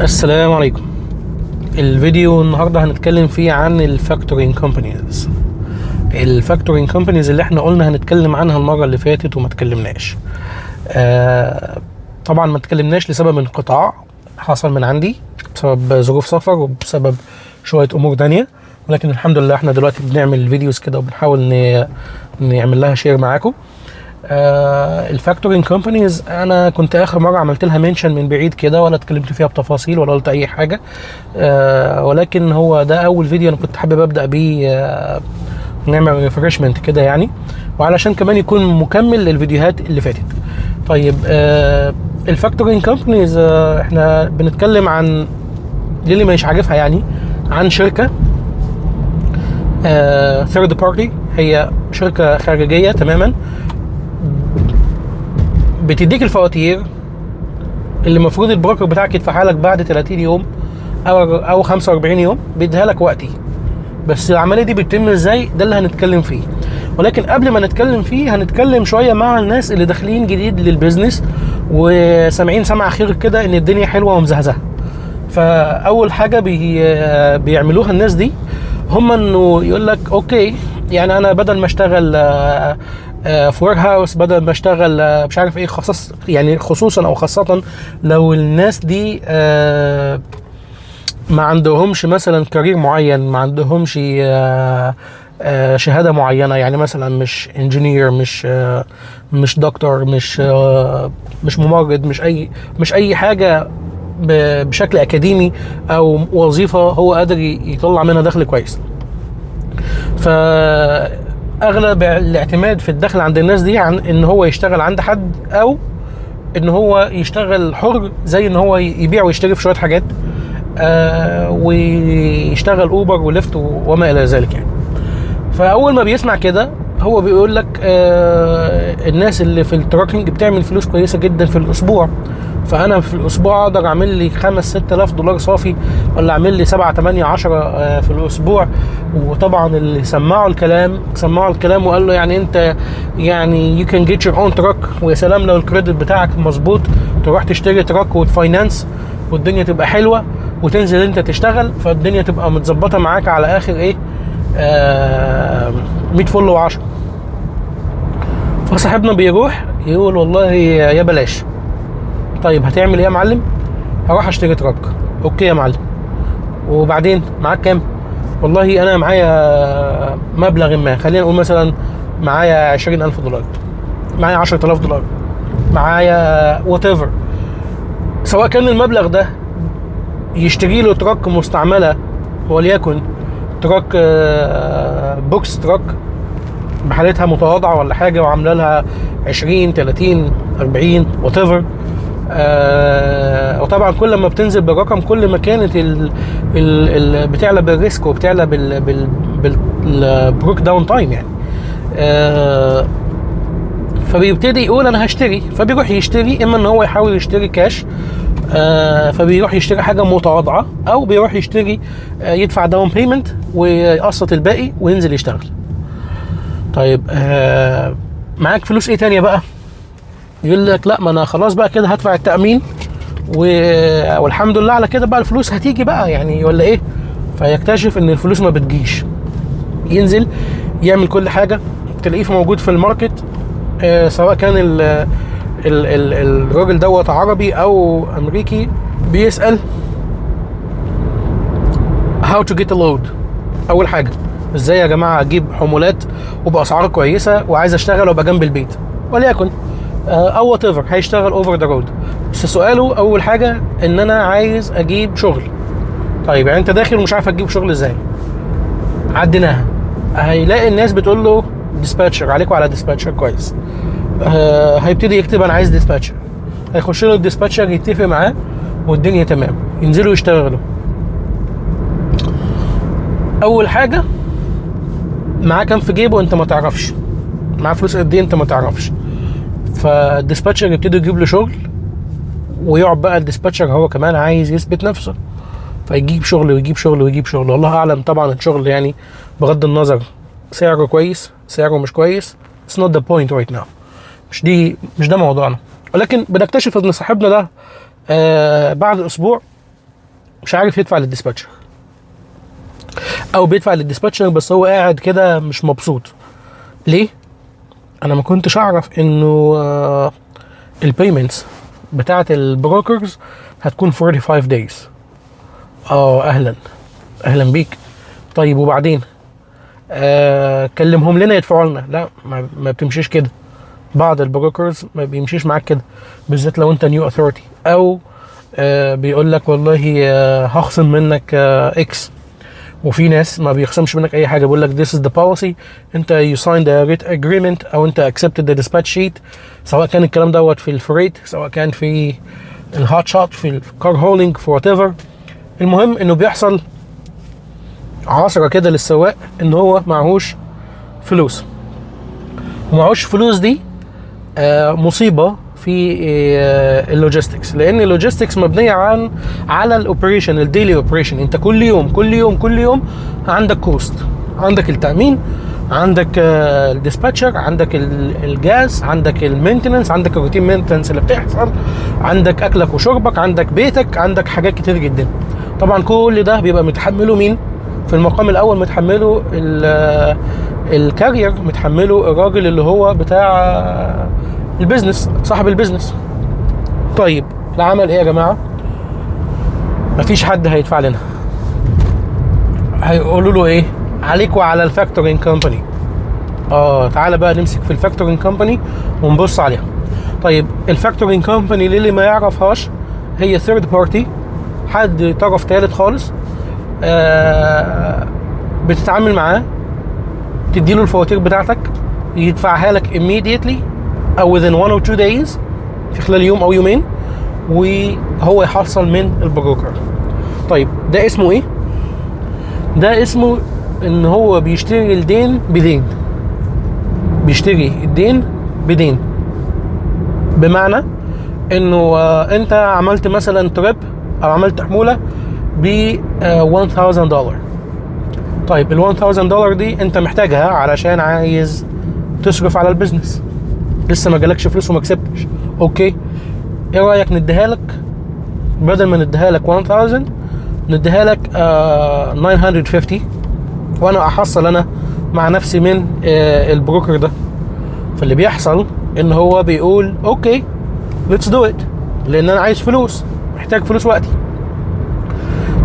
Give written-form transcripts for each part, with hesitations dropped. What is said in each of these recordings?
السلام عليكم. الفيديو النهارده هنتكلم فيه عن ال factoring companies، ال factoring companies اللي احنا قلنا هنتكلم عنها المرة اللي فاتت وما اتكلمناش. طبعا ما اتكلمناش لسبب انقطاع حصل من عندي بسبب ظروف سفر وبسبب شوية امور تانية، ولكن الحمد لله احنا دلوقتي بنعمل videos كده وبنحاول نعمل لها share معاكم. ال factoring companies انا كنت اخر مرة عملت لها mention من بعيد كده، ولا اتكلمت فيها بتفاصيل ولا قلت اي حاجه، ولكن هو ده اول فيديو انا كنت حابب ابدا بيه، نعمل refreshment كده يعني، وعلشان كمان يكون مكمل للفيديوهات اللي فاتت. طيب، ال factoring companies احنا بنتكلم عن، للي مش عارفها يعني، عن شركة third party، هي شركة خارجية تماما بتديك الفواتير اللي المفروض ال broker بتاعك يدفعها لك بعد 30 يوم او 45 يوم، بيديها لك وقتي. بس العملية دي بتتم ازاي؟ ده اللي هنتكلم فيه. ولكن قبل ما نتكلم فيه هنتكلم شوية مع الناس اللي داخلين جديد لل business وسامعين سمع خير كده ان الدنيا حلوة ومزهزهه. فاول حاجة بيعملوها الناس دي هم انه يقول لك okay، يعني انا بدل ما اشتغل في warehouse، بدل ما اشتغل مش عارف ايه، خصص يعني خصوصا او خاصة لو الناس دي ما عندهمش مثلا career معين، ما عندهمش شهادة معينه، يعني مثلا مش engineer، مش دكتور، مش ممرض، مش اي حاجة بشكل اكاديمي او وظيفة هو قادر يطلع منها دخل كويس. فاغلب الاعتماد في الدخل عند الناس دي عن ان هو يشتغل عند حد او ان هو يشتغل حر، زي ان هو يبيع ويشتري في شوية حاجات ويشتغل Uber و Lyft وما الى ذلك يعني. فاول ما بيسمع كده هو بيقول لك الناس اللي في ال trucking بتعمل فلوس كويسة جدا في الاسبوع، فانا في الاسبوع اقدر اعمل لي 5 6000 دولار صافي، ولا اعمل لي 7 8 10 في الاسبوع. وطبعا اللي سمعوا الكلام وقال له يعني انت يعني you can get your own truck، ويا سلام لو ال credit بتاعك مظبوط تروح تشتري truck وت finance والدنيا تبقى حلوة وتنزل انت تشتغل، فالدنيا تبقى متظبطه معاك على اخر ايه 100 فل و10. فصاحبنا بيروح يقول والله يا بلاش. طيب هتعمل ايه يا معلم؟ هروح اشتري truck. okay يا معلم، وبعدين معاك كام؟ والله انا معايا مبلغ ما، خلينا نقول مثلا معايا 20000 دولار، معايا 10000 دولار، معايا whatever. سواء كان المبلغ ده يشتري له truck مستعمله، وليكن truck box truck بحالتها متواضعة ولا حاجة وعامله لها 20 30 40 whatever. وطبعا كل ما بتنزل بالرقم كل ما كانت ال ال ال بتعلى بال risk وبتعلى بال breakdown time يعني. فبيبتدي يقول انا هشتري، فبيروح يشتري، اما ان هو يحاول يشتري كاش فبيروح يشتري حاجة متواضعه، او بيروح يشتري يدفع down payment ويقسط الباقي وينزل يشتغل. طيب معاك فلوس ايه تانية بقى؟ يقول لك لا، ما انا خلاص بقى كده هدفع التامين والحمد لله على كده بقى، الفلوس هتيجي بقى يعني ولا ايه؟ فيكتشف ان الفلوس ما بتجيش. ينزل يعمل كل حاجه، تلاقيه في موجود في ال market سواء كان ال ال ال الراجل دوت عربي او امريكي، بيسال how to get a load. اول حاجه، ازاي يا جماعة اجيب حمولات وباسعار كويسه، وعايز اشتغل وابقى جنب البيت وليكن او whatever، هيشتغل over the road. بس سؤاله اول حاجة ان انا عايز اجيب شغل. طيب يعني انت داخل ومش عارف تجيب شغل ازاي؟ عديناها. هيلاقي الناس بتقول له dispatcher، عليكم على dispatcher كويس. هيبتدي يكتب انا عايز dispatcher، هيخش له ال dispatcher يتفق معاه والدنيا تمام، ينزلوا يشتغلوا. اول حاجه، معاه كام في جيبه؟ انت ما تعرفش. معاه فلوس قد ايه؟ انت ما تعرفش. فال dispatcher يبتدي يجيب له شغل، ويقعد بقى ال dispatcher هو كمان عايز يثبت نفسه، فيجيب شغل ويجيب شغل ويجيب شغل، والله اعلم طبعا الشغل يعني بغض النظر سعره كويس سعره مش كويس، it's not the point right now، مش ده موضوعنا. ولكن بنكتشف ان صاحبنا ده بعد اسبوع مش عارف يدفع لل dispatcher، او بيدفع لل dispatcher بس هو قاعد كده مش مبسوط. ليه؟ انا ما كنتش اعرف انه ال payments بتاعه ال brokers هتكون 45 days. اهلا اهلا بيك. طيب وبعدين كلمهم لنا يدفعوا لنا. لا، ما بتمشيش كده. بعض ال brokers ما بيمشيش معاك كده، بالذات لو انت new authority، او بيقول لك والله هخصم منك X. وفي ناس ما بيخصمش منك اي حاجه، بيقول لك this is the policy، انت you signed a rate agreement او انت accepted the dispatch sheet، سواء كان الكلام دوت في ال freight، سواء كان في ال hot shot، في ال car hauling، في whatever. المهم انه بيحصل عصرة كده للسواق ان هو معهوش فلوس، ومعهوش فلوس دي مصيبة في ال logistics، لان ال logistics مبنية على ال operation، ال daily operation. انت كل يوم كل يوم كل يوم عندك cost، عندك التامين، عندك ال dispatcher، عندك الجاز، عندك ال maintenance، عندك ال routine maintenance اللي بتحصل، عندك اكلك وشربك، عندك بيتك، عندك حاجات كتير جدا. طبعا كل ده بيبقى متحملة مين؟ في المقام الاول متحملة ال carrier، متحملة الراجل اللي هو بتاع ال business، صاحب ال business. طيب العمل ايه يا جماعة؟ مفيش حد هيدفع لنا. هيقولوا له ايه؟ عليك وعلى ال factoring company. تعالى بقى نمسك في ال factoring company ونبص عليها. طيب ال factoring company للي ما يعرفهاش هي third party، حد طرف ثالث خالص، بتتعامل معاه، تديله الفواتير بتاعتك، يدفعها لك immediately او within one or two days، في خلال يوم او يومين، وهو يحصل من ال broker. طيب ده اسمه ايه؟ ده اسمه ان هو بيشتري الدين بدين، بيشتري الدين بدين، بمعنى انه انت عملت مثلا trip او عملت حمولة ب $1000. طيب ال $1000 دي انت محتاجها علشان عايز تصرف على ال business، لسه ما جالكش فلوس وما كسبتش. okay، ايه رايك نديها لك، بدل ما نديها لك 1000 نديها لك 950، وانا احصل انا مع نفسي من ال broker ده. فاللي بيحصل ان هو بيقول okay let's do it، لان انا عايز فلوس، محتاج فلوس وقتي.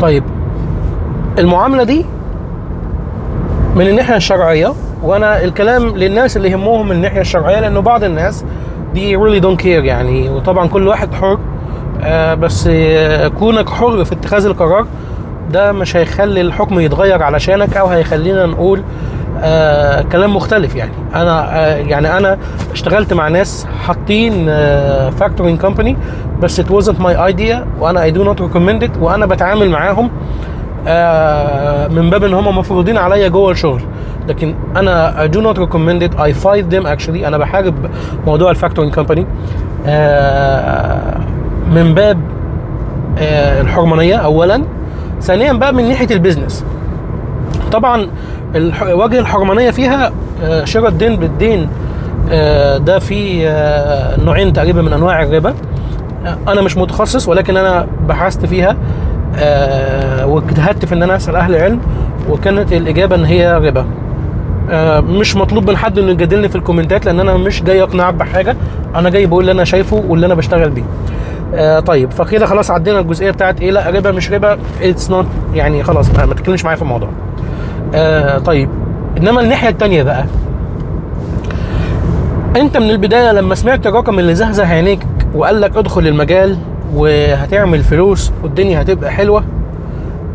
طيب المعاملة دي من الناحية الشرعيه، وانا الكلام للناس اللي يهمهم من الناحية الشرعيه، لانه بعض الناس دي really don't care يعني، وطبعا كل واحد حر، بس كونك حر في اتخاذ القرار ده مش هيخلي الحكم يتغير علشانك، او هيخلينا نقول كلام مختلف. يعني انا اشتغلت مع ناس حاطين factoring company، بس it wasn't my idea، وانا I do not recommend it، وانا بتعامل معاهم من باب ان هم مفروضين عليا جوه الشغل، لكن انا I do not recommend it، I fight them actually. انا بحارب موضوع ال factoring company من باب الحرمانية اولا، ثانيا بقى من ناحية ال business. طبعا وجه الحرمانية فيها شراء الدين بالدين، ده في نوعين تقريبا من انواع الربا. انا مش متخصص، ولكن انا بحثت فيها واجتهدت في ان انا اسال اهل العلم، وكانت الاجابة ان هي ربا. مش مطلوب من حد انه يجادلني في الكومنتات، لان انا مش جاي اقنعك بحاجة، انا جاي بقول اللي انا شايفه واللي انا بشتغل بيه. طيب فكده خلاص عدينا الجزئية بتاعت ايه، لا ربا مش ربا، it's not يعني خلاص ما تتكلمش معايا في الموضوع. طيب انما الناحية التانية بقى، انت من البداية لما سمعت الرقم اللي زهزه عينيك وقال لك ادخل المجال وهتعمل فلوس والدنيا هتبقى حلوة،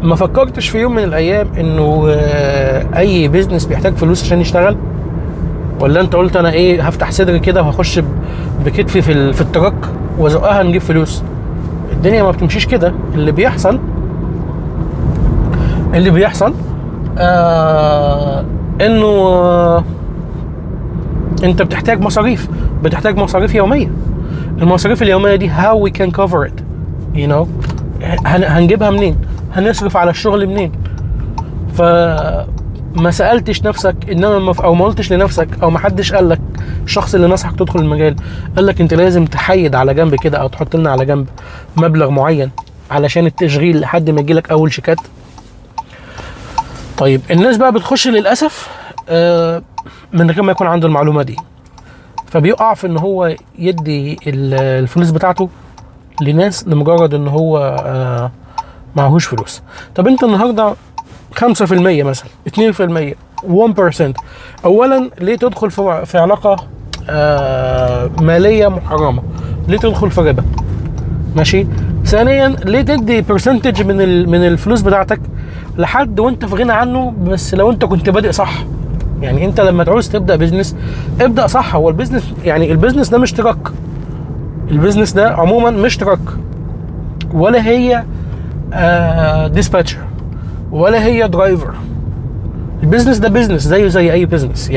ما فكرتش في يوم من الايام انه اي business بيحتاج فلوس عشان يشتغل؟ ولا انت قلت انا ايه هفتح صدري كده وهخش بكتفي في ال truck وازقها نجيب فلوس؟ الدنيا ما بتمشيش كده. اللي بيحصل انه انت بتحتاج مصاريف، بتحتاج مصاريف يومية. المصاريف اليومية دي how we can cover it، you know، هنجيبها منين؟ هنصرف على الشغل منين؟ فما سألتش نفسك انما او ما قلتش لنفسك، او ما حدش قال لك، الشخص اللي نصحك تدخل المجال قال لك انت لازم تحيد على جنب كده، او تحط لنا على جنب مبلغ معين علشان التشغيل لحد ما يجيلك اول شيكات. طيب الناس بقى بتخش للاسف من غير ما يكون عنده المعلومة دي، فبيقع في ان هو يدي الفلوس بتاعته لناس لمجرد ان هو معهوش فلوس. طب انت النهارده 5% مثلا، 2%، 1%، اولا ليه تدخل في علاقة ماليه محرمة؟ ليه تدخل في ربا؟ ماشي. ثانيا ليه تدي percentage من الفلوس بتاعتك لحد وانت في غنى عنه؟ بس لو انت كنت بادئ صح، يعني انت لما تعوز تبدا business ابدا صح. هو ال business، يعني ال business ده مش truck، ال business ده عموما مش truck، ولا هي dispatcher، ولا هي driver. ال business ده business زيه زي اي business،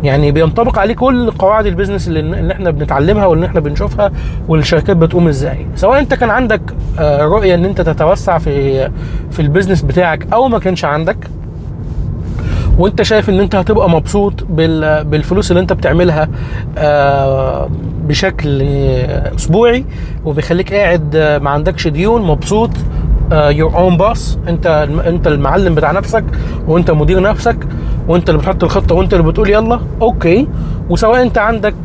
يعني بينطبق عليه كل قواعد ال business اللي احنا بنتعلمها واللي احنا بنشوفها والشركات بتقوم ازاي. سواء انت كان عندك رؤية ان انت تتوسع في ال business بتاعك او ما كانش عندك، وانت شايف ان انت هتبقى مبسوط بالفلوس اللي انت بتعملها بشكل اسبوعي، وبيخليك قاعد ما عندكش ديون، مبسوط، your own boss، انت المعلم بتاع نفسك، وانت مدير نفسك، وانت اللي بتحط الخطة، وانت اللي بتقول يلا okay. وسواء انت عندك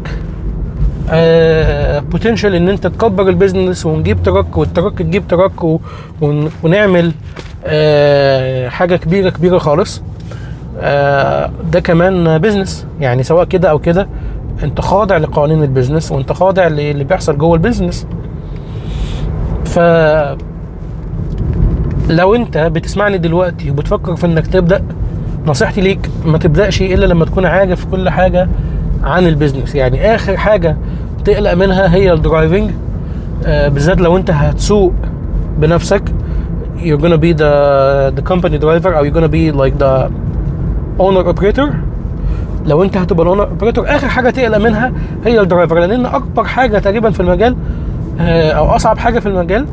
potential ان انت تكبر ال business ونجيب truck، وال truck تجيب truck، ونعمل حاجة كبيرة كبيرة خالص، ده كمان business. يعني سواء كده او كده انت خاضع لقوانين ال business، وانت خاضع للي بيحصل جوه ال business. ف لو انت بتسمعني دلوقتي وبتفكر في انك تبدا، نصيحتي ليك ما تبداش الا لما تكون عارف كل حاجة عن ال business. يعني اخر حاجة تقلق منها هي ال driving، بالذات لو انت هتسوق بنفسك، you're gonna be the company driver او you're gonna be like the owner operator. لو انت هتبقى ال owner operator اخر حاجة تقلق منها هي ال driver، لان اكبر حاجة تقريبا في المجال، او اصعب حاجة في المجال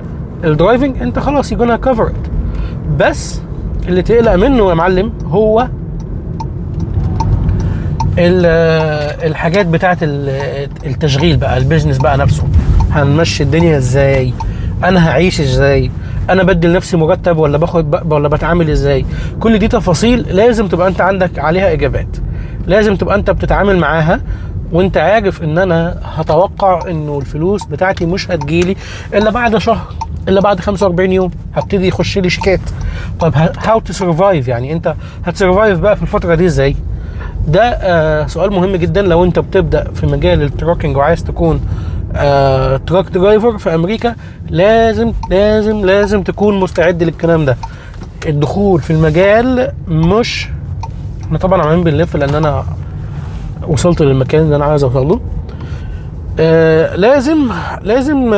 ال driving، انت خلاص you're gonna cover it. بس اللي تقلق منه يا معلم هو الحاجات بتاعت التشغيل بقى، ال business بقى نفسه، هنمشي الدنيا ازاي، انا هعيش ازاي، انا بدي لنفسي مرتب ولا باخد ولا بتعامل ازاي. كل دي تفاصيل لازم تبقى انت عندك عليها اجابات، لازم تبقى انت بتتعامل معاها وانت عارف ان انا هتوقع انه الفلوس بتاعتي مش هتجيلي الا بعد شهر، الا بعد 45 يوم هبتدي يخش لي شيكات. طب how to survive، يعني انت هت survive بقى في الفترة دي ازاي؟ ده سؤال مهم جدا لو انت بتبدا في مجال ال trucking وعايز تكون truck driver في امريكا. لازم لازم لازم تكون مستعد للكلام ده. الدخول في المجال مش، احنا طبعا عمالين بنلف لان انا وصلت للمكان اللي انا عايز اوصل له. لازم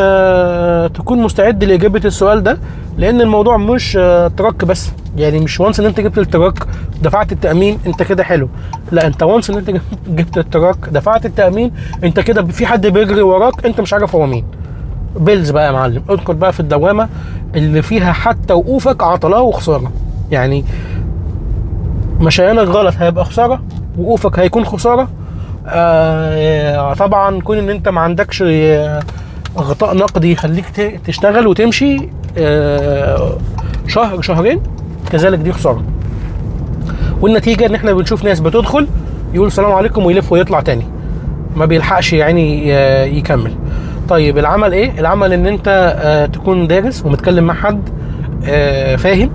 تكون مستعد لاجابة السؤال ده، لان الموضوع مش truck بس. يعني مش once ان انت جبت ال truck دفعت التامين انت كده حلو، لا، انت once ان انت جبت ال truck دفعت التامين انت كده في حد بيجري وراك انت مش عارف هو مين. bills بقى يا معلم، ادخل بقى في الدوامة اللي فيها حتى وقوفك عطله وخسارة. يعني مشيانك غلط هيبقى خسارة، وقوفك هيكون خسارة. طبعا كون ان انت ما عندكش غطاء نقدي يخليك تشتغل وتمشي شهر شهرين كذلك دي خسارة. والنتيجة ان احنا بنشوف ناس بتدخل يقول السلام عليكم ويلف ويطلع تاني، ما بيلحقش يعني يكمل. طيب العمل ايه؟ العمل ان انت تكون دارس ومتكلم مع حد فاهم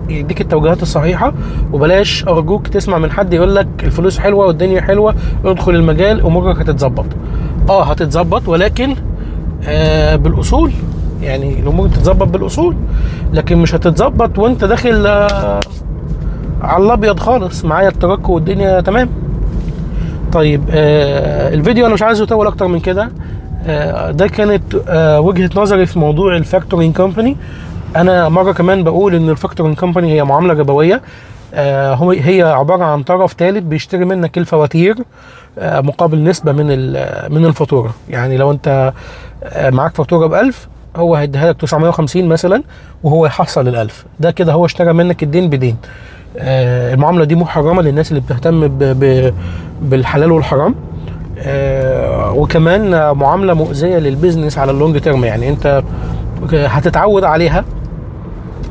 يديك التوجيهات الصحيحة، وبلاش ارجوك تسمع من حد يقول لك الفلوس حلوة والدنيا حلوة ادخل المجال امورك هتتظبط. هتتظبط، ولكن بالاصول. يعني الامور تتظبط بالاصول، لكن مش هتتظبط وانت داخل على الابيض خالص معايا ال truck والدنيا تمام. طيب الفيديو انا مش عايز اطول اكتر من كده. ده كانت وجهة نظري في موضوع ال factoring company. انا مرة كمان بقول ان ال factoring company هي معاملة ربوية، هي عبارة عن طرف ثالث بيشتري منك الفواتير مقابل نسبه من الفاتورة. يعني لو انت معاك فاتورة ب 1000 هو هيديها لك 950 مثلا وهو يحصل ال 1000. ده كده هو اشترى منك الدين بدين. المعاملة دي محرمة للناس اللي بتهتم بالحلال والحرام، وكمان معاملة مؤذية لل business على ال long term. يعني انت هتتعود عليها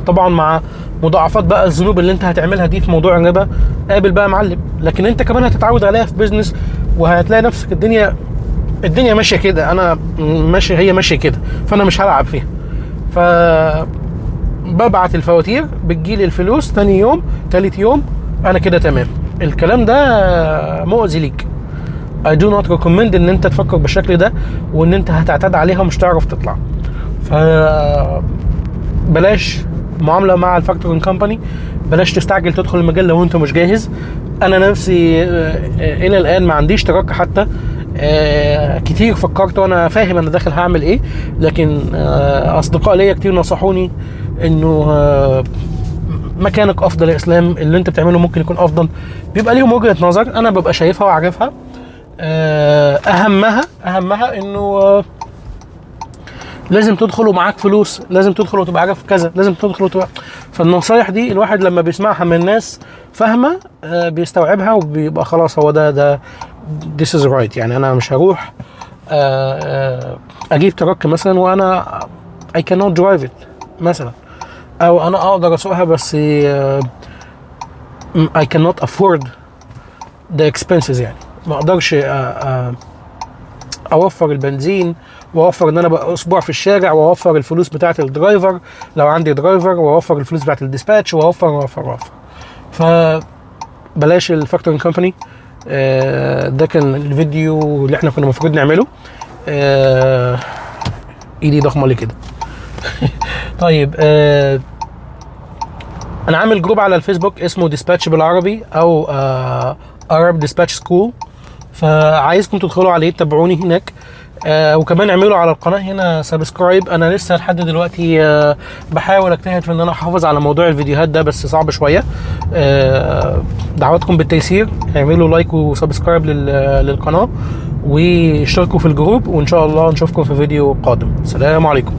طبعا مع مضاعفات بقى الذنوب اللي انت هتعملها دي في موضوع الربا، قابل بقى معلم. لكن انت كمان هتتعود عليها في business، وهتلاقي نفسك الدنيا ماشية كده، انا ماشي، هي ماشية كده، فانا مش هلعب فيها. ف ببعت الفواتير، بتجيلي الفلوس تاني يوم تالت يوم، انا كده تمام. الكلام ده مؤذي ليك. I do not recommend ان انت تفكر بالشكل ده، وان انت هتعتاد عليها ومش تعرف تطلع. ف بلاش معاملة مع ال factoring company، بلاش تستعجل تدخل المجال لو انت مش جاهز. انا نفسي الى الان ما عنديش truck حتى، كتير فكرت وانا فاهم انا داخل هعمل ايه، لكن اصدقاء ليا كتير نصحوني انه مكانك افضل يا اسلام، اللي انت بتعمله ممكن يكون افضل. بيبقى ليهم وجهة نظر انا ببقى شايفها وعارفها. اهمها انه لازم تدخل ومعاك فلوس، لازم تدخل وتبقى عارف كذا، لازم تدخل وتبقى. فالنصايح دي الواحد لما بيسمعها من ناس فاهمه بيستوعبها وبيبقى خلاص هو ده this is right. يعني انا مش هروح اجيب truck مثلا وانا I cannot drive it مثلا، او انا اقدر اسوقها بس I cannot afford the expenses، يعني ما اقدرش اوفر البنزين، واوفر ان انا بقى اسبوع في الشارع، واوفر الفلوس بتاعه ال driver لو عندي driver، واوفر الفلوس بتاعه ال dispatch، واوفر واوفر واوفر. فبلاش ال factoring company. ده كان الفيديو اللي احنا كنا المفروض نعمله. ايدي ضخمة ليه كده؟ طيب، انا عامل group على الفيسبوك اسمه dispatch بالعربي او Arab Dispatch School، فعايزكم تدخلوا عليه تتابعوني هناك، وكمان اعملوا على القناة هنا subscribe. انا لسه لحد دلوقتي بحاول اجتهد في ان انا احافظ على موضوع الفيديوهات ده، بس صعب شوية. دعواتكم بالتيسير، اعملوا like و subscribe للقناة واشتركوا في ال group، وان شاء الله نشوفكم في فيديو قادم. السلام عليكم.